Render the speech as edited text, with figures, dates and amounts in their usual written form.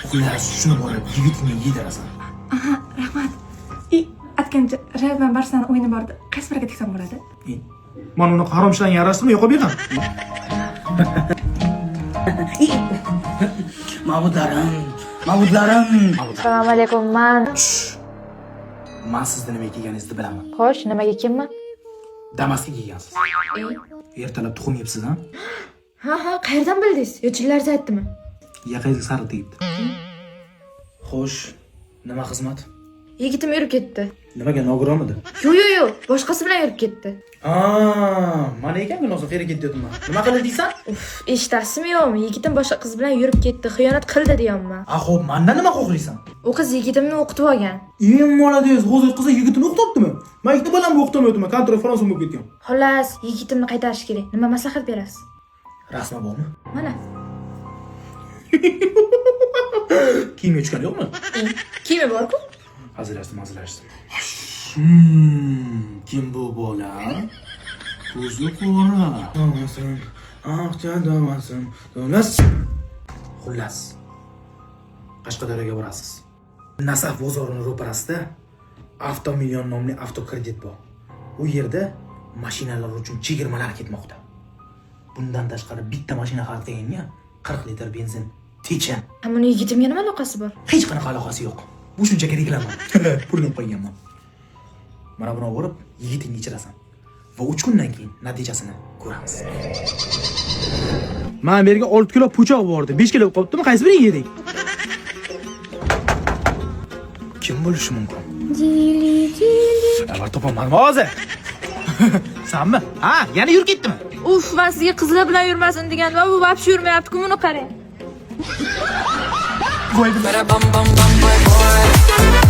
Xullas, shuni borib yigitingga yedirasan. Aha, rahmat. И aytgancha, Real bilan Barsani o'yini bor edi. Qaysi biriga tiksam bo'ladi? Mana unaqa harom ishlarga aralashtirma, yo'qolib beraman. Ma'budlarim, ma'budlarim. Assalomu alaykum, man. Man sizni nimaga kelganingizni bilaman. Xo'sh, nimaga kimman? Damasga kelgansiz. Ertalab tuxum yebsiz, ha? Ha, qayerdan bildingiz? Yo jillaringiz aytdimi? Yaqangizga sariq tegibdi. Xo'sh, nima xizmat? Yigitim yurib ketdi. Nimaga nogironmidi? Yo'q, yo'q, yo'q, boshqasi bilan yurib ketdi. Aa, mana ekan gunohsi qayerga ketdi deyapman. Nima qildi deysan? Uf, eshitasizmi yo'qmi? Yigitim boshqa qiz bilan yurib ketdi, xiyonat qildi deyapman. A, xo'p, mandan nima xohlaysan? U qiz yigitimni o'qitib olgan. Eng молодец, hozir qizi yigitini o'qitibdimi? Men ikkita bolamni o'qitolmayapman, kontrol fransuz bo'lib ketgan. Xullas, yigitimni qaytarish kerak. Nima maslahat berasiz? Rasmi bormi? Mana. Kiyimga tushgani yo'qmi? Kiyimi bor-ku. Hazillashdim, hazillashdim. Kim bu bola? Ko'zi qora. Tomasin, aqcha tomasin, to'las. Xullas, Qashqadaryoga borasiz. Nasaf bozorining ro'parasida Avtomillion nomli avtokredit bor. U yerda mashinalar uchun chegirmalar ketmoqda. Bundan tashqari bitta mashina xarid qilganga 40 litr benzin tekin. Ha, buni yigitimga nima aloqasi bor? Hech qanaqa aloqasi yo'q. Bu shunchaki reklama. Pulni olib qo'yganman. Mana buni olib yigitingga ichirasan. Va 3 kundan keyin natijasini ko'ramiz. Mana bu yerga 6 kilo po'choq bordi. 5 kilo qolibdimi? Qaysi birini yedik? Kim bo'lishi mumkin? Avval topolmadim hozir. Sanmi? Ha, yana yurib ketdimi? Uf, man sizga qizlar bilan yurmasin degandim, bu вообще yurmayapti-ku, buni qarang. Voy. Bam bam bam boy boy.